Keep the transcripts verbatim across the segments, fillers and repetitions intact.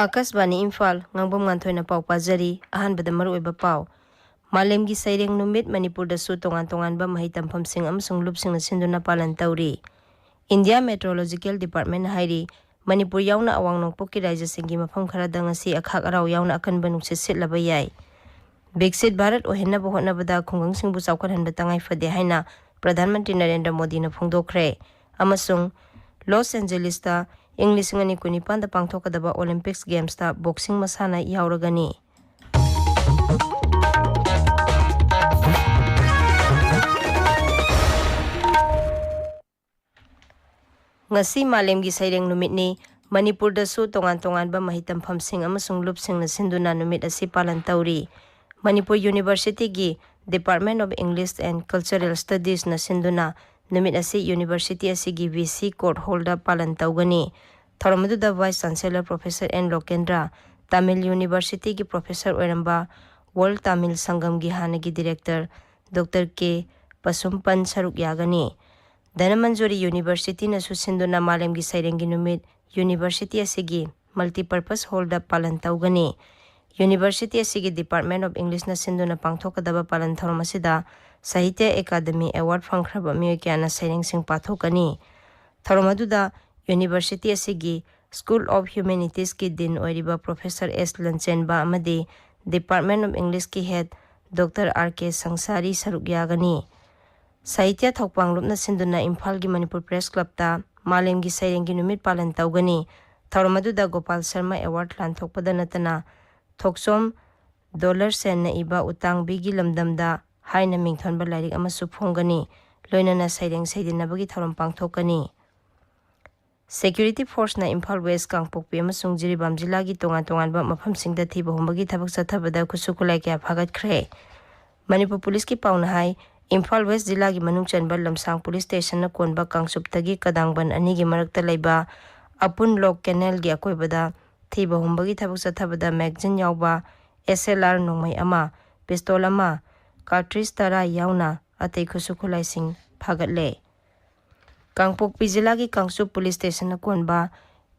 ꯑꯥꯀꯥꯁꯕꯥꯅꯤ ꯏꯝꯐꯥꯜ, ꯉꯥꯡꯕꯝ ꯉꯥꯟꯊꯣꯏꯅ ꯄꯥꯎ ꯄꯥꯖꯔꯤ꯫ ꯑꯍꯥꯟꯕꯗ ꯃꯔꯨꯑꯣꯏꯕ ꯄꯥꯎ꯫ ꯃꯥꯂꯦꯝꯒꯤ ꯁꯩꯔꯦꯡ ꯅꯨꯃꯤꯠ ꯃꯅꯤꯄꯨꯔꯗꯁꯨ ꯇꯣꯉꯥꯟ ꯇꯣꯉꯥꯟꯕ ꯃꯍꯩ ꯇꯝꯐꯝꯁꯤꯡ ꯑꯃꯁꯨꯡ ꯂꯨꯞꯁꯤꯡꯅ ꯁꯤꯟꯗꯨꯅ ꯄꯥꯂꯟ ꯇꯧꯔꯤ꯫ ꯏꯟꯗꯤꯌꯥ ꯃꯦꯇ꯭ꯔꯣꯂꯣꯖꯤꯀꯦꯜ ꯗꯤꯄꯥꯔꯠꯃꯦꯟꯅ ꯍꯥꯏꯔꯤ, ꯃꯅꯤꯄꯨꯔ ꯌꯥꯎꯅ ꯑꯋꯥꯡ ꯅꯣꯡꯄꯣꯛꯀꯤ ꯔꯥꯖ꯭ꯌꯁꯤꯡꯒꯤ ꯃꯐꯝ ꯈꯔꯗ ꯉꯁꯤ ꯑꯈꯥꯛ ꯑꯔꯥꯎ ꯌꯥꯎꯅ ꯑꯀꯟꯕ ꯅꯨꯡꯁꯤꯠ ꯁꯤꯠꯂꯕ ꯌꯥꯏ꯫ ꯕꯤꯛꯁꯤꯠ ꯚꯥꯔꯠ ꯑꯣꯏꯍꯟꯅꯕ ꯍꯣꯠꯅꯕꯗ ꯈꯨꯡꯒꯪꯁꯤꯡꯕꯨ ꯆꯥꯎꯈꯠꯍꯟꯕ ꯇꯉꯥꯏ ꯐꯗꯦ ꯍꯥꯏꯅ ꯄ꯭ꯔꯙꯥꯟ ꯃꯟꯇ꯭ꯔꯤ ꯅꯔꯦꯟꯗ꯭ꯔ ꯃꯣꯗꯤꯅ ꯐꯣꯡꯗꯣꯛꯈ꯭ꯔꯦ꯫ ꯑꯃꯁꯨꯡ ꯂꯣꯁ ꯑꯦꯟꯖꯦꯂꯤꯁꯇ ꯏꯪ ꯂꯤꯁꯤꯡ ꯑꯅꯤ ꯀꯨꯟꯅꯤꯄꯥꯟꯗ ꯄꯥꯡꯊꯣꯛꯀꯗꯕ ꯑꯣꯂꯤꯝꯄꯤꯛꯁ ꯒꯦꯝꯁꯇ ꯕꯣꯛꯁꯤꯡ ꯃꯁꯥꯟꯅ ꯌꯥꯎꯔꯒꯅꯤ꯫ ꯉꯁꯤ ꯃꯥꯂꯦꯝꯒꯤ ꯁꯩꯔꯦꯡ ꯅꯨꯃꯤꯠꯅꯤ꯫ ꯃꯅꯤꯄꯨꯔꯗꯁꯨ ꯇꯣꯉꯥꯟ ꯇꯣꯉꯥꯟꯕ ꯃꯍꯩ ꯇꯝꯐꯝꯁꯤꯡ ꯑꯃꯁꯨꯡ ꯂꯨꯞꯁꯤꯡꯅ ꯁꯤꯟꯗꯨꯅ ꯅꯨꯃꯤꯠ ꯑꯁꯤ ꯄꯥꯂꯟ ꯇꯧꯔꯤ꯫ ꯃꯅꯤꯄꯨꯔ ꯌꯨꯅꯤꯚꯔꯁꯤꯇꯤꯒꯤ Department of English and Cultural Studiesꯅ ꯁꯤꯟꯗꯨꯅ ꯅꯨꯃꯤꯠ ꯑꯁꯤ ꯌꯨꯅꯤꯚꯔꯁꯤꯇꯤ ꯑꯁꯤꯒꯤ ꯚꯤ ꯁꯤ ꯀꯣꯔꯠ ꯍꯣꯜꯗ ꯄꯥꯂꯟ ꯇꯧꯒꯅꯤ꯫ ꯊꯧꯔꯝ ꯑꯗꯨꯗ vice chancellor professor N Lokendra, Tamil ꯌꯨꯅꯤꯚꯔꯁꯤꯇꯤꯒꯤ ꯄ꯭ꯔꯣꯐꯦꯁꯔ ꯑꯣꯏꯔꯝꯕ ꯋꯥꯔꯜ ꯇꯥꯃꯤꯜ ꯁꯪꯒꯝꯒꯤ ꯍꯥꯟꯅꯒꯤ ꯗꯤꯔꯦꯛꯇꯔ ꯗꯣꯛꯇꯔ ꯀꯦ ꯄꯁꯨꯝꯄꯟ ꯁꯔꯨꯛ ꯌꯥꯒꯅꯤ꯫ ꯙꯅꯃꯟꯖꯨꯔꯤ ꯌꯨꯅꯤꯚꯔꯁꯤꯇꯤꯅꯁꯨ ꯁꯤꯟꯗꯨꯅ ꯃꯥꯂꯦꯝꯒꯤ ꯁꯩꯔꯦꯡꯒꯤ ꯅꯨꯃꯤꯠ ꯌꯨꯅꯤꯚꯔꯁꯤꯇꯤ ꯑꯁꯤꯒꯤ ꯃꯜꯇꯤꯄꯔꯄꯁ ꯍꯣꯜꯗ ꯄꯥꯂꯟ ꯇꯧꯒꯅꯤ꯫ ꯌꯨꯅꯤꯚꯔꯁꯤꯇꯤ ꯑꯁꯤꯒꯤ Department of Englishꯅ ꯁꯤꯟꯗꯨꯅ ꯄꯥꯡꯊꯣꯛꯀꯗꯕ ꯄꯥꯂꯟ ꯊꯧꯔꯝ ꯑꯁꯤꯗ ꯁꯥꯍꯤꯇ꯭ꯌ ꯑꯦꯀꯥꯗꯃꯤ ꯑꯦꯋꯥꯔꯗ ꯐꯪꯈ꯭ꯔꯕ ꯃꯤꯑꯣꯏ ꯀꯌꯥꯅ ꯁꯩꯔꯦꯡꯁꯤꯡ ꯄꯥꯊꯣꯛꯀꯅꯤ꯫ ꯊꯧꯔꯝ ꯑꯗꯨꯗ ꯌꯨꯅꯤꯚꯔꯁꯤꯇꯤ ꯑꯁꯤꯒꯤ School of Humanities ꯀꯤ ꯗꯤꯟ ꯑꯣꯏꯔꯤꯕ ꯄ꯭ꯔꯣꯐꯦꯁꯔ ꯑꯦꯁ ꯂꯟꯆꯦꯟꯕ ꯑꯃꯗꯤ Department of Englishꯀꯤ ꯍꯦꯗ ꯗꯣꯛꯇꯔ ꯑꯥꯔ ꯀꯦ ꯁꯪꯁꯥꯔꯤ ꯁꯔꯨꯛ ꯌꯥꯒꯅꯤ꯫ ꯁꯥꯍꯤꯇ꯭ꯌ ꯊꯧꯄꯥꯡꯂꯨꯞꯅ ꯁꯤꯟꯗꯨꯅ ꯏꯝꯐꯥꯜꯒꯤ ꯃꯅꯤꯄꯨꯔ ꯄ꯭ꯔꯦꯁ ꯀ꯭ꯂꯕꯇ ꯃꯥꯂꯦꯝꯒꯤ ꯁꯩꯔꯦꯡꯒꯤ ꯅꯨꯃꯤꯠ ꯄꯥꯂꯟ ꯇꯧꯒꯅꯤ꯫ ꯊꯧꯔꯝ ꯑꯗꯨꯗ ꯒꯣꯄꯥꯜ ꯁꯔꯃ ꯑꯦꯋꯥꯔꯗ ꯂꯥꯟꯊꯣꯛꯄꯗ ꯅꯠꯇꯅ ꯊꯣꯛꯆꯣꯝ ꯗꯣꯂꯔ ꯁꯦꯟꯅ ꯏꯕ ꯎꯇꯥꯡꯕꯤꯒꯤ ꯂꯝꯗꯝꯗ ꯍꯥꯏꯅ ꯃꯤꯡꯊꯣꯟꯕ ꯂꯥꯏꯔꯤꯛ ꯑꯃꯁꯨ ꯐꯣꯡꯒꯅꯤ꯫ ꯂꯣꯏꯅꯅ ꯁꯩꯔꯦꯡ ꯁꯩꯗꯤꯟꯅꯕꯒꯤ ꯊꯧꯔꯝ ꯄꯥꯡꯊꯣꯛꯀꯅꯤ꯫ ꯁꯦꯀ꯭ꯌꯨꯔꯤꯇꯤ ꯐꯣꯔꯁꯅ ꯏꯝꯐꯥꯜ ꯋꯦꯁ, ꯀꯥꯡꯄꯣꯛꯄꯤ ꯑꯃꯁꯨꯡ ꯖꯤꯔꯤꯕꯥꯝ ꯖꯤꯂꯥꯒꯤ ꯇꯣꯉꯥꯟ ꯇꯣꯉꯥꯟꯕ ꯃꯐꯝꯁꯤꯡꯗ ꯊꯤꯕ ꯍꯨꯝꯕꯒꯤ ꯊꯕꯛ ꯆꯠꯊꯕꯗ ꯈꯨꯠꯁꯨ ꯈꯨꯠꯂꯥꯏ ꯀꯌꯥ ꯐꯥꯒꯠꯈ꯭ꯔꯦ꯫ ꯃꯅꯤꯄꯨꯔ ꯄꯨꯂꯤꯁꯀꯤ ꯄꯥꯎꯅ ꯍꯥꯏ, ꯏꯝꯐꯥꯜ ꯋꯦꯁ ꯖꯤꯂꯥꯒꯤ ꯃꯅꯨꯡ ꯆꯟꯕ ꯂꯝꯁꯥꯡ ꯄꯨꯂꯤꯁ ꯁ꯭ꯇꯦꯁꯟꯅ ꯀꯣꯟꯕ ꯀꯥꯡꯆꯨꯞꯇꯒꯤ ꯀꯗꯥꯡꯕꯟ ꯑꯅꯤꯒꯤ ꯃꯔꯛꯇ ꯂꯩꯕ ꯑꯄꯨꯟ ꯂꯣꯛ ꯀꯦꯅꯦꯜꯒꯤ ꯑꯀꯣꯏꯕꯗ ꯊꯤꯕ ꯍꯨꯝꯕꯒꯤ ꯊꯕꯛ ꯆꯠꯊꯕꯗ ꯃꯦꯒꯖꯤꯟ ꯌꯥꯎꯕ ꯑꯦꯁ ꯑꯦꯜ ꯑꯥꯔ ꯅꯣꯡꯃꯩ ꯑꯃ, ꯄꯤꯁꯇꯣꯜ ꯑꯃ, ꯀꯥꯔꯇ꯭ꯔꯤꯖ ꯇꯔꯥ ꯌꯥꯎꯅ ꯑꯇꯩ ꯈꯨꯠꯁꯨ ꯈꯨꯠꯂꯥꯏꯁꯤꯡ ꯐꯥꯒꯠꯂꯦ꯫ ꯀꯥꯡꯄꯣꯛꯄꯤ ꯖꯤꯂꯥꯒꯤ ꯀꯥꯡꯆꯨꯞ ꯄꯨꯂꯤꯁ ꯁ꯭ꯇꯦꯁꯟꯅ ꯀꯣꯟꯕ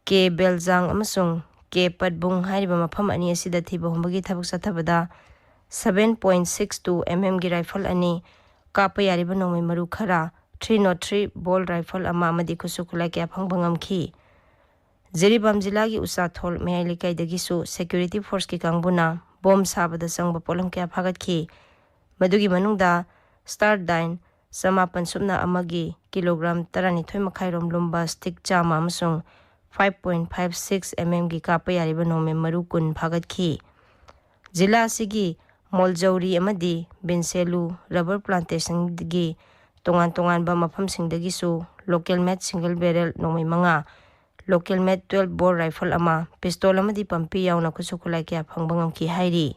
ꯀꯦ ꯕꯦꯜꯖꯥꯡ ꯑꯃꯁꯨꯡ ꯀꯦ ꯄꯠꯕꯨꯡ ꯍꯥꯏꯔꯤꯕ ꯃꯐꯝ ꯑꯅꯤ ꯑꯁꯤꯗ ꯊꯤꯕ ꯍꯨꯝꯕꯒꯤ ꯊꯕꯛ ꯆꯠꯊꯕꯗ seven point six two mm ꯒꯤ rifle ꯑꯅꯤ, ꯀꯥꯞꯄ ꯌꯥꯔꯤꯕ ꯅꯣꯡꯃꯩ ꯃꯔꯨ ꯈꯔ, three not three bolt rifle ꯑꯃ ꯑꯃꯗꯤ ꯈꯨꯠꯁꯨ ꯈꯨꯠꯂꯥꯏ ꯀꯌꯥ ꯐꯪꯕ ꯉꯝꯈꯤ꯫ ꯖꯤꯔꯤꯕꯥꯝ ꯖꯤꯂꯥꯒꯤ ꯎꯆꯥꯊꯣꯜ ꯃꯌꯥꯏ ꯂꯩꯀꯥꯏꯗꯒꯤꯁꯨ security force ꯀꯤ ꯀꯥꯡꯕꯨꯅ bomb ꯁꯥꯕꯗ ꯆꯪꯕ ꯄꯣꯠꯂꯝ ꯀꯌꯥ ꯐꯥꯒꯠꯈꯤ꯫ ꯃꯗꯨꯒꯤ ꯃꯅꯨꯡꯗ Stardine ꯆꯃꯥꯄꯟ ꯁꯨꯞꯅ ꯑꯃꯒꯤ kilogram ꯇꯔꯥꯅꯤꯊꯣꯏ ꯃꯈꯥꯏ ꯔꯣꯝ ꯂꯨꯝꯕ stick ꯆꯥꯝꯃ ꯑꯃꯁꯨꯡ five point five six mm ꯒꯤ ꯀꯥꯞꯄ ꯌꯥꯔꯤꯕ ꯅꯣꯡꯃꯩ ꯃꯔꯨ ꯀꯨꯟ ꯐꯥꯒꯠꯈꯤ꯫ ꯖꯤꯂꯥ ꯑꯁꯤꯒꯤ ꯃꯣꯜꯖꯧꯔꯤ ꯑꯃꯗꯤ ꯕꯤꯟꯁꯦꯂꯨ rubber plantation ꯒꯤ ꯇꯣꯉꯥꯟ ꯇꯣꯉꯥꯟꯕ ꯃꯐꯝꯁꯤꯡꯗꯒꯤꯁꯨ local made single barrel ꯅꯣꯡꯃꯩ ꯃꯉꯥ, local made twelve bore rifle ꯑꯃ, pistol ꯑꯃꯗꯤ ꯄꯝꯄꯤ ꯌꯥꯎꯅ ꯈꯨꯠꯁꯨ ꯈꯨꯠꯂꯥꯏ ꯀꯌꯥ ꯐꯪꯕ ꯉꯝꯈꯤ ꯍꯥꯏꯔꯤ꯫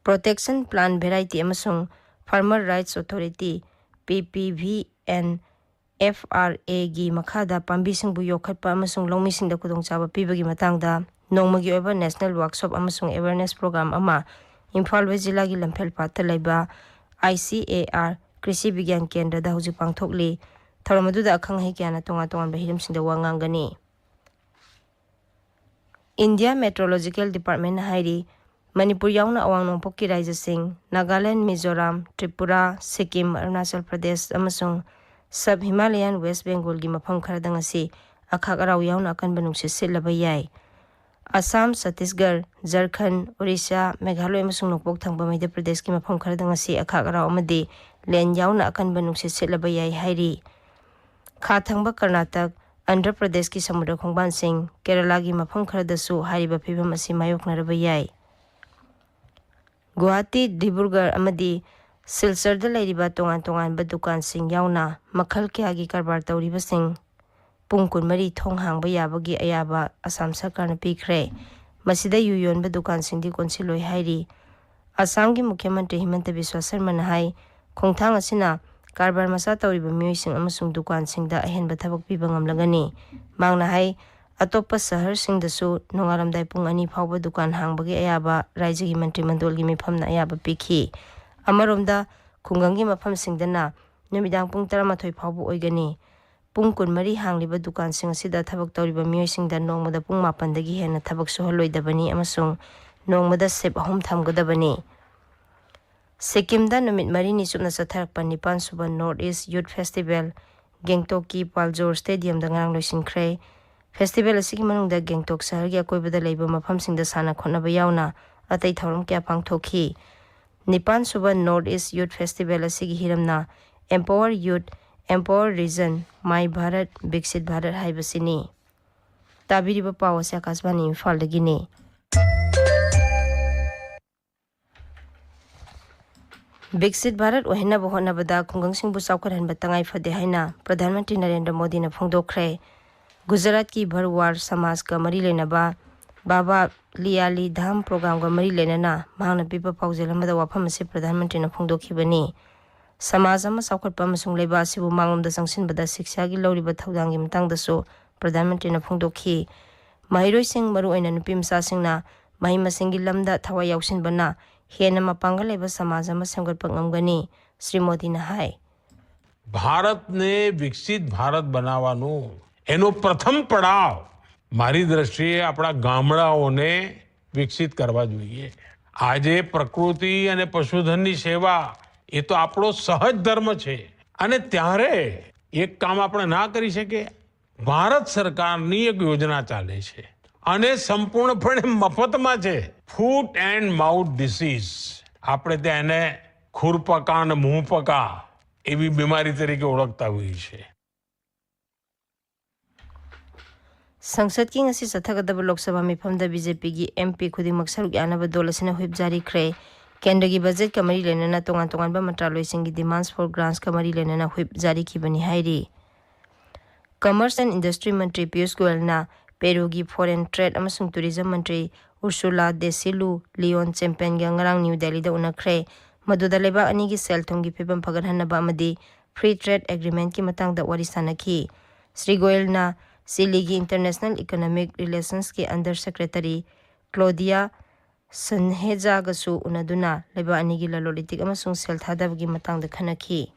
Protection Plant Variety ꯑꯃꯁꯨꯡ Farmer Rights Authority, P P V and F R A ꯒꯤ ꯃꯈꯥꯗ ꯄꯥꯝꯕꯤꯁꯤꯡꯕꯨ ꯌꯣꯛꯈꯠꯄ ꯑꯃꯁꯨꯡ ꯂꯧꯃꯤꯁꯤꯡꯗ ꯈꯨꯗꯣꯡꯆꯥꯕ ꯄꯤꯕꯒꯤ ꯃꯇꯥꯡꯗ ꯅꯣꯡꯃꯒꯤ ꯑꯣꯏꯕ national workshop ꯑꯃꯁꯨꯡ awareness program ꯑꯃ ꯏꯝꯐꯥꯜ ꯋꯦꯁ ꯖꯤꯂꯥꯒꯤ ꯂꯝꯐꯦꯜ ꯄꯥꯠꯇ ꯂꯩꯕ I C A R ꯀ꯭ꯔꯤꯁꯤ ꯕꯤꯒ꯭ꯌꯥꯟ ꯀꯦꯟꯗ꯭ꯔꯗ ꯍꯧꯖꯤꯛ ꯄꯥꯡꯊꯣꯛꯂꯤ꯫ ꯊꯧꯔꯝ ꯑꯗꯨꯗ ꯑꯈꯪ ꯑꯍꯩ ꯀꯌꯥꯅ ꯇꯣꯉꯥꯟ ꯇꯣꯉꯥꯟꯕ ꯍꯤꯔꯝꯁꯤꯡꯗ ꯋꯥ ꯉꯥꯡꯒꯅꯤ꯫ India Meteorological Department ꯅ ꯍꯥꯏꯔꯤ, ꯃꯅꯤꯄꯨꯔ ꯌꯥꯎꯅ ꯑꯋꯥꯡ ꯅꯣꯡꯄꯣꯛꯀꯤ ꯔꯥꯖ꯭ꯌꯁꯤꯡ ꯅꯥꯒꯥꯂꯦꯟ, ꯃꯤꯖꯣꯔꯥꯝ, ꯇ꯭ꯔꯤꯄꯨꯔꯥ, ꯁꯤꯛꯀꯤꯝ, ꯑꯔꯨꯅꯥꯆꯜ ꯄ꯭ꯔꯗꯦꯁ ꯑꯃꯁꯨꯡ Sub Himalayan West Bengal ꯒꯤ ꯃꯐꯝ ꯈꯔꯗ ꯉꯁꯤ ꯑꯈꯥꯛ ꯑꯔꯥꯎ ꯌꯥꯎꯅ ꯑꯀꯟꯕ ꯅꯨꯡꯁꯤꯠ ꯁꯤꯠꯂꯕ ꯌꯥꯏ꯫ ꯑꯁꯥꯝ, ꯆꯇꯤꯁꯒꯔ, ꯖꯔꯈꯟ, ꯑꯣꯔꯤꯁꯥ, ꯃꯦꯘꯥꯂꯣꯏ ꯑꯃꯁꯨꯡ ꯅꯣꯡꯄꯣꯛ ꯊꯪꯕ ꯃꯙ꯭ꯌ ꯄ꯭ꯔꯗꯦꯁꯀꯤ ꯃꯐꯝ ꯈꯔꯗ ꯉꯁꯤ ꯑꯈꯥꯛ ꯑꯔꯥꯎ ꯑꯃꯗꯤ ꯂꯦꯟ ꯌꯥꯎꯅ ꯑꯀꯟꯕ ꯅꯨꯡꯁꯤꯠ ꯁꯤꯠꯂꯕ ꯌꯥꯏ ꯍꯥꯏꯔꯤ꯫ ꯈꯥ ꯊꯪꯕ ꯀꯔꯅꯥꯇꯛ, ꯑꯟꯙ꯭ꯔ ꯄ꯭ꯔꯗꯦꯁꯀꯤ ꯁꯃꯨꯗ꯭ꯔ ꯈꯣꯡꯕꯥꯟꯁꯤꯡ, ꯀꯦꯔꯂꯥꯒꯤ ꯃꯐꯝ ꯈꯔꯗꯁꯨ ꯍꯥꯏꯔꯤꯕ ꯐꯤꯕꯝ ꯑꯁꯤ ꯃꯥꯌꯣꯛꯅꯔꯕ ꯌꯥꯏ꯫ ꯒꯨꯋꯥꯍꯥꯇꯤ, ꯗꯤꯕ꯭ꯔꯨꯒꯔ ꯑꯃꯗꯤ ꯁꯤꯜꯆꯔꯗ ꯂꯩꯔꯤꯕ ꯇꯣꯉꯥꯟ ꯇꯣꯉꯥꯟꯕ ꯗꯨꯀꯥꯟꯁꯤꯡ ꯌꯥꯎꯅ ꯃꯈꯜ ꯀꯌꯥꯒꯤ ꯀꯔꯕꯥꯔ ꯇꯧꯔꯤꯕꯁꯤꯡ ꯄꯨꯡ ꯀꯨꯟꯃꯔꯤ ꯊꯣꯡ ꯍꯥꯡꯕ ꯌꯥꯕꯒꯤ ꯑꯌꯥꯕ ꯑꯁꯥꯝ ꯁꯔꯀꯥꯔꯅ ꯄꯤꯈ꯭ꯔꯦ꯫ ꯃꯁꯤꯗ ꯌꯨ ꯌꯣꯟꯕ ꯗꯨꯀꯥꯟꯁꯤꯡꯗꯤ ꯀꯣꯟꯁꯤꯜꯂꯣꯏ ꯍꯥꯏꯔꯤ꯫ ꯑꯁꯥꯝꯒꯤ ꯃꯨꯈ꯭ꯌ ꯃꯟꯇ꯭ꯔꯤ ꯍꯤꯃꯟꯇ ꯕꯤꯁ꯭ꯋꯥ ꯁꯔꯃꯅ ꯍꯥꯏ, ꯈꯣꯡꯊꯥꯡ ꯑꯁꯤꯅ ꯀꯔꯕꯥꯔ ꯃꯆꯥ ꯇꯧꯔꯤꯕ ꯃꯤꯑꯣꯏꯁꯤꯡ ꯑꯃꯁꯨꯡ ꯗꯨꯀꯥꯟꯁꯤꯡꯗ ꯑꯍꯦꯟꯕ ꯊꯕꯛ ꯄꯤꯕ ꯉꯝꯂꯒꯅꯤ꯫ ꯃꯍꯥꯛꯅ ꯍꯥꯏ, ꯑꯇꯣꯞꯄ ꯁꯍꯔꯁꯤꯡꯗꯁꯨ ꯅꯣꯡꯉꯥꯜꯂꯝꯗꯥꯏ ꯄꯨꯡ ꯑꯅꯤ ꯐꯥꯎꯕ ꯗꯨꯀꯥꯟ ꯍꯥꯡꯕꯒꯤ ꯑꯌꯥꯕ ꯔꯥꯖ꯭ꯌꯒꯤ ꯃꯟꯇ꯭ꯔꯤ ꯃꯟꯗꯣꯜꯒꯤ ꯃꯤꯐꯝꯅ ꯑꯌꯥꯕ ꯄꯤꯈꯤ꯫ ꯑꯃꯔꯣꯝꯗ, ꯈꯨꯡꯒꯪꯒꯤ ꯃꯐꯝꯁꯤꯡꯗꯅ ꯅꯨꯃꯤꯗꯥꯡ ꯄꯨꯡ ꯇꯔꯥꯃꯥꯊꯣꯏ ꯐꯥꯎꯕ ꯑꯣꯏꯒꯅꯤ꯫ ꯄꯨꯡ ꯀꯨꯟꯃꯔꯤ ꯍꯥꯡꯂꯤꯕ ꯗꯨꯀꯥꯟꯁꯤꯡ ꯑꯁꯤꯗ ꯊꯕꯛ ꯇꯧꯔꯤꯕ ꯃꯤꯑꯣꯏꯁꯤꯡꯗ ꯅꯣꯡꯃꯗ ꯄꯨꯡ ꯃꯥꯄꯟꯗꯒꯤ ꯍꯦꯟꯅ ꯊꯕꯛ ꯁꯨꯍꯜꯂꯣꯏꯗꯕꯅꯤ ꯑꯃꯁꯨꯡ ꯅꯣꯡꯃꯗ ꯁꯤꯞ ꯑꯍꯨꯝ ꯊꯝꯒꯗꯕꯅꯤ꯫ ꯁꯤꯛꯀꯤꯝꯗ ꯅꯨꯃꯤꯠ ꯃꯔꯤꯅꯤ ꯆꯨꯞꯅ ꯆꯠꯊꯔꯛꯄ ꯅꯤꯄꯥꯟ ꯁꯨꯕ North East Youth Festival ꯒꯦꯡꯇꯣꯛꯀꯤ ꯄꯥꯜꯖꯣꯔ ꯁ꯭ꯇꯦꯗꯤꯌꯝꯗ ꯉꯔꯥꯡ ꯂꯣꯏꯁꯤꯟꯈ꯭ꯔꯦ꯫ ꯐꯦꯁꯇꯤꯚꯦꯜ ꯑꯁꯤꯒꯤ ꯃꯅꯨꯡꯗ ꯒꯦꯡꯇꯣꯛ ꯁꯍꯔꯒꯤ ꯑꯀꯣꯏꯕꯗ ꯂꯩꯕ ꯃꯐꯝꯁꯤꯡꯗ ꯁꯥꯟꯅ ꯈꯣꯠꯅꯕ ꯌꯥꯎꯅ ꯑꯇꯩ ꯊꯧꯔꯝ ꯀꯌꯥ ꯄꯥꯡꯊꯣꯛꯈꯤ꯫ ꯅꯤꯄꯥꯟ ꯁꯨꯕ North East Youth Festival ꯑꯁꯤꯒꯤ ꯍꯤꯔꯝꯅ Empower Youth, Empower Region, My Bharat, Viksit Bharat ꯍꯥꯏꯕꯁꯤꯅꯤ꯫ ꯇꯥꯕꯤꯔꯤꯕ ꯄꯥꯎ ꯑꯁꯤ ꯑꯀꯥꯁꯕꯥꯅꯤ ꯏꯝꯐꯥꯜꯗꯒꯤꯅꯤ꯫ ꯕꯤꯛꯁꯤꯠ ꯚꯥꯔꯠ ꯑꯣꯏꯍꯟꯅꯕ ꯍꯣꯠꯅꯕꯗ ꯈꯨꯡꯒꯪꯁꯤꯡꯕꯨ ꯆꯥꯎꯈꯠꯍꯟꯕ ꯇꯉꯥꯏ ꯐꯗꯦ ꯍꯥꯏꯅ ꯄ꯭ꯔꯙꯥꯟ ꯃꯟꯇ꯭ꯔꯤ ꯅꯔꯦꯟꯗ꯭ꯔ ꯃꯣꯗꯤꯅ ꯐꯣꯡꯗꯣꯛꯈ꯭ꯔꯦ꯫ ꯒꯨꯖꯔꯥꯠꯀꯤ ꯚꯔꯋꯥꯔ ꯁꯃꯥꯖꯀ ꯃꯔꯤ ꯂꯩꯅꯕ ꯕꯥꯕꯥ ꯂꯤꯌꯥꯂꯤ ꯙꯥꯝ ꯄ꯭ꯔꯣꯒ꯭ꯔꯥꯝꯒ ꯃꯔꯤ ꯂꯩꯅꯅ ꯃꯍꯥꯛꯅ ꯄꯤꯕ ꯄꯥꯎꯖꯦꯜ ꯑꯃꯗ ꯋꯥꯐꯝ ꯑꯁꯤ ꯄ꯭ꯔꯙꯥꯟ ꯃꯟꯇ꯭ꯔꯤꯅ ꯐꯣꯡꯗꯣꯛꯈꯤꯕꯅꯤ꯫ ꯁꯃꯥꯖ ꯑꯃ ꯆꯥꯎꯈꯠꯄ ꯑꯃꯁꯨꯡ ꯂꯩꯕꯥꯛ ꯑꯁꯤꯕꯨ ꯃꯥꯡꯂꯣꯝꯗ ꯆꯪꯁꯤꯟꯕꯗ ꯁꯤꯛꯁꯥꯒꯤ ꯂꯧꯔꯤꯕ ꯊꯧꯗꯥꯡꯒꯤ ꯃꯇꯥꯡꯗꯁꯨ ꯄ꯭ꯔꯙꯥꯟ ꯃꯟꯇ꯭ꯔꯤꯅ ꯐꯣꯡꯗꯣꯛꯈꯤ꯫ ꯃꯍꯩꯔꯣꯏꯁꯤꯡ, ꯃꯔꯨꯑꯣꯏꯅ ꯅꯨꯄꯤ ꯃꯆꯥꯁꯤꯡꯅ ꯃꯍꯩ ꯃꯁꯤꯡꯒꯤ ꯂꯝꯗ ꯊꯋꯥꯏ ꯌꯥꯎꯁꯤꯟꯕꯅ ꯍꯦꯟꯅ ꯃꯄꯥꯡꯒꯜ ꯂꯩꯕ ꯁꯃꯥꯖ ꯑꯃ ꯁꯦꯝꯒꯠꯄ ꯉꯝꯒꯅꯤ, ꯁ꯭ꯔꯤ ꯃꯣꯗꯤꯅ ꯍꯥꯏ꯫ ભારતને વિકસિત ભારત બનાવવાનું એનો પ્રથમ પડાવ મારી દ્રષ્ટિએ આપણા ગામડાઓને વિકસિત કરવા જોઈએ. આજે પ્રકૃતિ અને પશુધનની સેવા, એ તો આપણો સહજ ધર્મ છે. અને ત્યારે એક કામ આપણે ના કરી શકીએ? ભારત સરકારની એક યોજના ચાલે છે અને સંપૂર્ણપણે મફતમાં છે, ફૂટ એન્ડ માઉથ ડિસીઝ. આપણે ત્યાં એને ખુરપકા અને મુંહપકા એવી બીમારી તરીકે ઓળખતા હોઈએ છીએ. ꯁꯪꯁꯠꯀꯤ ꯉꯁꯤ ꯆꯠꯊꯒꯗꯕ ꯂꯣꯛ ꯁꯚꯥ ꯃꯤꯐꯝꯗ ꯕꯤ ꯖꯦ ꯄꯤꯒꯤ ꯑꯦꯝ ꯄꯤ ꯈꯨꯗꯤꯡꯃꯛ ꯁꯔꯨꯛ ꯌꯥꯅꯕ ꯗꯣꯜ ꯑꯁꯤꯅ ꯍꯨꯏꯞ ꯖꯥꯔꯤꯈ꯭ꯔꯦ꯫ ꯀꯦꯟꯗ꯭ꯔꯒꯤ ꯕꯖꯦꯠꯀ ꯃꯔꯤ ꯂꯩꯅꯅ ꯇꯣꯉꯥꯟ ꯇꯣꯉꯥꯟꯕ ꯃꯟꯇ꯭ꯔꯥꯂꯣꯏꯁꯤꯡꯒꯤ ꯗꯤꯃꯥꯟꯁ ꯐꯣꯔ ꯒ꯭ꯔꯥꯟꯁꯀ ꯃꯔꯤ ꯂꯩꯅꯅ ꯍꯨꯏꯞ ꯖꯥꯔꯤꯈꯤꯕꯅꯤ ꯍꯥꯏꯔꯤ꯫ Commerce and industry Mantri Piyush ꯒꯣꯌꯜꯅ ꯄꯦꯔꯨꯒꯤ foreign trade ꯑꯃꯁꯨꯡ ꯇꯨꯔꯤꯖꯝ ꯃꯟꯇ꯭ꯔꯤ ꯎꯔꯁꯨꯂꯥ ꯗꯦꯁꯤꯂꯨ ꯂꯤꯌꯣꯟ ꯆꯦꯝꯄꯦꯟꯒ ꯉꯔꯥꯡ ꯅ꯭ꯌꯨ ꯗꯦꯜꯂꯤꯗ ꯎꯅꯈ꯭ꯔꯦ꯫ ꯃꯗꯨꯗ ꯂꯩꯕꯥꯛ ꯑꯅꯤꯒꯤ ꯁꯦꯜ ꯊꯨꯝꯒꯤ ꯐꯤꯕꯝ ꯐꯒꯠꯍꯟꯅꯕ ꯑꯃꯗꯤ ꯐ꯭ꯔꯤ ꯇ꯭ꯔꯦꯗ ꯑꯦꯒ꯭ꯔꯤꯃꯦꯟꯠꯀꯤ ꯃꯇꯥꯡꯗ ꯋꯥꯔꯤ ꯁꯥꯟꯅꯈꯤ꯫ ꯁ꯭ꯔꯤ ꯒꯣꯌꯜꯅ ꯆꯤꯂꯤꯒꯤ ꯏꯟꯇꯔꯅꯦꯁꯅꯦꯜ ꯏꯀꯣꯅꯣꯃꯤꯛ ꯔꯤꯂꯦꯁꯟꯁꯀꯤ ꯑꯟꯗꯔ ꯁꯦꯀ꯭ꯔꯦꯇꯔꯤ ꯀ꯭ꯂꯣꯗꯤꯌꯥ ꯁꯟꯍꯦꯖꯥꯒꯁꯨ ꯎꯅꯗꯨꯅ ꯂꯩꯕꯥꯛ ꯑꯅꯤꯒꯤ ꯂꯂꯣꯟ ꯏꯇꯤꯛ ꯑꯃꯁꯨꯡ ꯁꯦꯜ ꯊꯥꯗꯕꯒꯤ ꯃꯇꯥꯡꯗ ꯈꯟꯅꯈꯤ꯫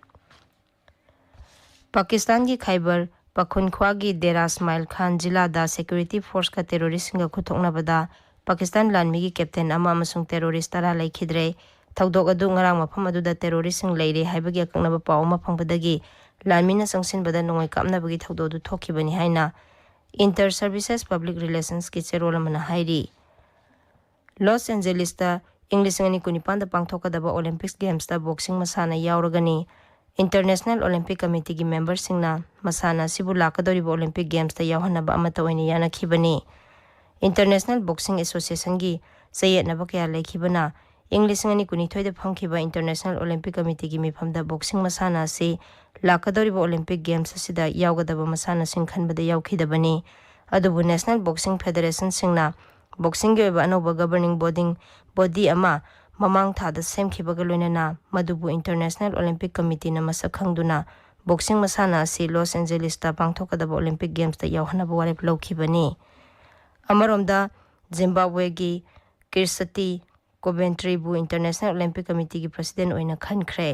ꯄꯥꯀꯤꯁꯇꯥꯟꯒꯤ ꯈꯥꯏꯕꯔ ꯄꯈꯨꯟꯈ꯭ꯋꯥꯒꯤ ꯗꯦꯔꯥ ꯁꯃꯥꯏꯜ ꯈꯥꯟ ꯖꯤꯂꯥꯗ ꯁꯦꯀ꯭ꯌꯨꯔꯤꯇꯤ ꯐꯣꯔꯁꯀ ꯇꯦꯔꯣꯔꯤꯁꯁꯤꯡꯒ ꯈꯨꯠꯊꯣꯛꯅꯕꯗ ꯄꯥꯀꯤꯁꯇꯥꯟ ꯂꯥꯟꯃꯤꯒꯤ ꯀꯦꯞꯇꯦꯟ ꯑꯃ ꯑꯃꯁꯨꯡ ꯇꯦꯔꯣꯔꯤꯁ ꯇꯔꯥ ꯂꯩꯈꯤꯗ꯭ꯔꯦ꯫ ꯊꯧꯗꯣꯛ ꯑꯗꯨ ꯉꯔꯥꯡ ꯃꯐꯝ ꯑꯗꯨꯗ ꯇꯦꯔꯣꯔꯤꯁꯁꯤꯡ ꯂꯩꯔꯦ ꯍꯥꯏꯕꯒꯤ ꯑꯀꯛꯅꯕ ꯄꯥꯎ ꯑꯃ ꯐꯪꯕꯗꯒꯤ ꯂꯥꯟꯃꯤꯅ ꯆꯪꯁꯤꯟꯕꯗ ꯅꯣꯡꯃꯩ ꯀꯥꯞꯅꯕꯒꯤ ꯊꯧꯗꯣꯛ ꯑꯗꯨ ꯊꯣꯛꯈꯤꯕꯅꯤ ꯍꯥꯏꯅ Inter Services Public Relationsꯀꯤ ꯆꯦꯔꯣꯜ ꯑꯃꯅ ꯍꯥꯏꯔꯤ꯫ ꯂꯣꯁ ꯑꯦꯟꯖꯦꯂꯤꯁꯇ ꯏꯪ ꯂꯤꯁꯤꯡ ꯑꯅꯤ ꯀꯨꯟꯅꯤꯄꯥꯟꯗ ꯄꯥꯡꯊꯣꯛꯀꯗꯕ ꯑꯣꯂꯤꯝꯄꯤꯛꯁ ꯒꯦꯝꯁꯇ ꯕꯣꯛꯁꯤꯡ ꯃꯁꯥꯟꯅ ꯌꯥꯎꯔꯒꯅꯤ꯫ ꯏꯟꯇꯔꯅꯦꯁꯅꯦꯜ ꯑꯣꯂꯤꯝꯄꯤꯛ ꯀꯃꯤꯇꯤꯒꯤ ꯃꯦꯝꯕꯔꯁꯤꯡꯅ ꯃꯁꯥꯟꯅ ꯑꯁꯤꯕꯨ ꯂꯥꯛꯀꯗꯧꯔꯤꯕ ꯑꯣꯂꯤꯝꯄꯤꯛ ꯒꯦꯝꯁꯇ ꯌꯥꯎꯍꯟꯅꯕ ꯑꯃꯠꯇ ꯑꯣꯏꯅ ꯌꯥꯅꯈꯤꯕꯅꯤ꯫ ꯏꯟꯇꯔꯅꯦꯁꯅꯦꯜ ꯕꯣꯛꯁꯤꯡ ꯑꯦꯁꯣꯁꯤꯌꯦꯁꯟꯒꯤ ꯆꯌꯦꯠꯅꯕ ꯀꯌꯥ ꯂꯩꯈꯤꯕꯅ ꯏꯪ ꯂꯤꯁꯤꯡ ꯑꯅꯤ ꯀꯨꯟꯅꯤꯊꯣꯏꯗ ꯐꯝꯈꯤꯕ ꯏꯟꯇꯔꯅꯦꯁꯅꯦꯜ ꯑꯣꯂꯤꯝꯄꯤꯛ ꯀꯃꯤꯇꯤꯒꯤ ꯃꯤꯐꯝꯗ ꯕꯣꯛꯁꯤꯡ ꯃꯁꯥꯟꯅ ꯑꯁꯤ ꯂꯥꯛꯀꯗꯧꯔꯤꯕ ꯑꯣꯂꯤꯝꯄꯤꯛ ꯒꯦꯝꯁ ꯑꯁꯤꯗ ꯌꯥꯎꯒꯗꯕ ꯃꯁꯥꯟꯅꯁꯤꯡ ꯈꯟꯕꯗ ꯌꯥꯎꯈꯤꯗꯕꯅꯤ꯫ ꯑꯗꯨꯕꯨ ꯅꯦꯁꯅꯦꯜ ꯕꯣꯛꯁꯤꯡ ꯐꯦꯗꯦꯔꯦꯁꯟꯁꯤꯡꯅ ꯕꯣꯛꯁꯤꯡꯒꯤ ꯑꯣꯏꯕ ꯑꯅꯧꯕ ꯒꯕꯔꯅꯤꯡ ꯕꯣꯗꯤꯡ ꯕꯣꯗꯤ ꯑꯃ ꯃꯃꯥꯡ ꯊꯥꯗ ꯁꯦꯝꯈꯤꯕꯒ ꯂꯣꯏꯅꯅ ꯃꯗꯨꯕꯨ ꯏꯟꯇꯔꯅꯦꯁꯅꯦꯜ ꯑꯣꯂꯤꯝꯄꯤꯛ ꯀꯃꯤꯇꯤꯅ ꯃꯁꯛ ꯈꯪꯗꯨꯅ ꯕꯣꯛꯁꯤꯡ ꯃꯁꯥꯟꯅ ꯑꯁꯤ ꯂꯣꯁ ꯑꯦꯟꯖꯦꯂꯤꯁꯇ ꯄꯥꯡꯊꯣꯛꯀꯗꯕ ꯑꯣꯂꯤꯝꯄꯤꯛ ꯒꯦꯝꯁꯇ ꯌꯥꯎꯍꯟꯅꯕ ꯋꯥꯔꯦꯞ ꯂꯧꯈꯤꯕꯅꯤ꯫ ꯑꯃꯔꯣꯝꯗ ꯖꯤꯝꯕꯥꯕ꯭ꯋꯦꯒꯤ ꯀꯤꯔꯁꯇꯤ ꯀꯣꯕꯦꯟꯇ꯭ꯔꯤꯕꯨ ꯏꯟꯇꯔꯅꯦꯁꯅꯦꯜ ꯑꯣꯂꯤꯝꯄꯤꯛ ꯀꯃꯤꯇꯤꯒꯤ ꯄ꯭ꯔꯁꯤꯗꯦꯟ ꯑꯣꯏꯅ ꯈꯟꯈ꯭ꯔꯦ꯫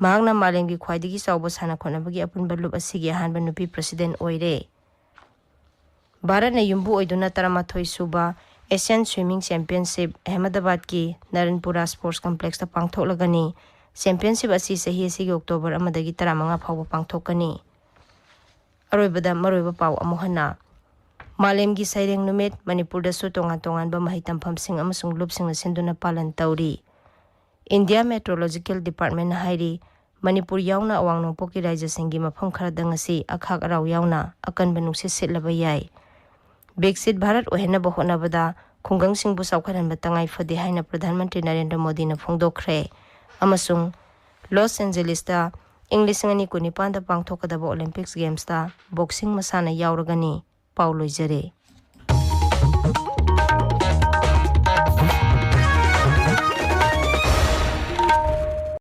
ꯃꯍꯥꯛꯅ ꯃꯥꯂꯦꯝꯒꯤ ꯈ꯭ꯋꯥꯏꯗꯒꯤ ꯆꯥꯎꯕ ꯁꯥꯟꯅ ꯈꯣꯠꯅꯕꯒꯤ ꯑꯄꯨꯟꯕ ꯂꯨꯞ ꯑꯁꯤꯒꯤ ꯑꯍꯥꯟꯕ ꯅꯨꯄꯤ ꯄ꯭ꯔꯁꯤꯗꯦꯟ ꯑꯣꯏꯔꯦ꯫ ꯚꯥꯔꯠꯅ ꯌꯨꯝꯕꯨ ꯑꯣꯏꯗꯨꯅ ꯇꯔꯥꯃꯥꯊꯣꯏ ꯁꯨꯕ ꯑꯦꯁꯤꯌꯥꯟ ꯁ꯭ꯋꯤꯃꯤꯡ ꯆꯦꯝꯄꯤꯌꯟꯁꯤꯞ ꯑꯍꯃꯗꯕꯥꯗꯀꯤ ꯅꯔꯟꯄꯨꯔꯥ ꯁ꯭ꯄꯣꯔꯠꯁ ꯀꯝꯄ꯭ꯂꯦꯛꯁꯇ ꯄꯥꯡꯊꯣꯛꯂꯒꯅꯤ꯫ ꯆꯦꯝꯄꯤꯌꯟꯁꯤꯞ ꯑꯁꯤ ꯆꯍꯤ ꯑꯁꯤꯒꯤ ꯑꯣꯛꯇꯣꯕꯔ ꯑꯃꯗꯒꯤ ꯇꯔꯥꯃꯉꯥ ꯐꯥꯎꯕ ꯄꯥꯡꯊꯣꯛꯀꯅꯤ꯫ ꯑꯔꯣꯏꯕꯗ ꯃꯔꯨꯑꯣꯏꯕ ꯄꯥꯎ ꯑꯃꯨꯛ ꯍꯟꯅ꯫ ꯃꯥꯂꯦꯝꯒꯤ ꯁꯩꯔꯦꯡ ꯅꯨꯃꯤꯠ ꯃꯅꯤꯄꯨꯔꯗꯁꯨ ꯇꯣꯉꯥꯟ ꯇꯣꯉꯥꯟꯕ ꯃꯍꯩ ꯇꯝꯐꯝꯁꯤꯡ ꯑꯃꯁꯨꯡ ꯂꯨꯞꯁꯤꯡꯅ ꯁꯤꯟꯗꯨꯅ ꯄꯥꯂꯟ ꯇꯧꯔꯤ꯫ ꯏꯟꯗꯤꯌꯥ ꯃꯦꯇ꯭ꯔꯣꯂꯣꯖꯤꯀꯦꯜ ꯗꯤꯄꯥꯔꯠꯃꯦꯟꯅ ꯍꯥꯏꯔꯤ, ꯃꯅꯤꯄꯨꯔ ꯌꯥꯎꯅ ꯑꯋꯥꯡ ꯅꯣꯡꯄꯣꯛꯀꯤ ꯔꯥꯖ꯭ꯌꯁꯤꯡꯒꯤ ꯃꯐꯝ ꯈꯔꯗ ꯉꯁꯤ ꯑꯈꯥꯛ ꯑꯔꯥꯎ ꯌꯥꯎꯅ ꯑꯀꯟꯕ ꯅꯨꯡꯁꯤꯠ ꯁꯤꯠꯂꯕ ꯌꯥꯏ꯫ ꯕꯤꯛꯁꯤꯠ ꯚꯥꯔꯠ ꯑꯣꯏꯍꯟꯅꯕ ꯍꯣꯠꯅꯕꯗ ꯈꯨꯡꯒꯪꯁꯤꯡꯕꯨ ꯆꯥꯎꯈꯠꯍꯟꯕ ꯇꯉꯥꯏ ꯐꯗꯦ ꯍꯥꯏꯅ ꯄ꯭ꯔꯙꯥꯟ ꯃꯟꯇ꯭ꯔꯤ ꯅꯔꯦꯟꯗ꯭ꯔ ꯃꯣꯗꯤꯅ ꯐꯣꯡꯗꯣꯛꯈ꯭ꯔꯦ꯫ ꯑꯃꯁꯨꯡ ꯂꯣꯁ ꯑꯦꯟꯖꯦꯂꯤꯁꯇ ꯏꯪ ꯂꯤꯁꯤꯡ ꯑꯅꯤ ꯀꯨꯟꯅꯤꯄꯥꯟꯗ ꯄꯥꯡꯊꯣꯛꯀꯗꯕ ꯑꯣꯂꯤꯝꯄꯤꯛꯁ ꯒꯦꯝꯁꯇ ꯕꯣꯛꯁꯤꯡ ꯃꯁꯥꯟꯅ ꯌꯥꯎꯔꯒꯅꯤ꯫ ꯄꯥꯎ ꯂꯣꯏꯖꯔꯦ꯫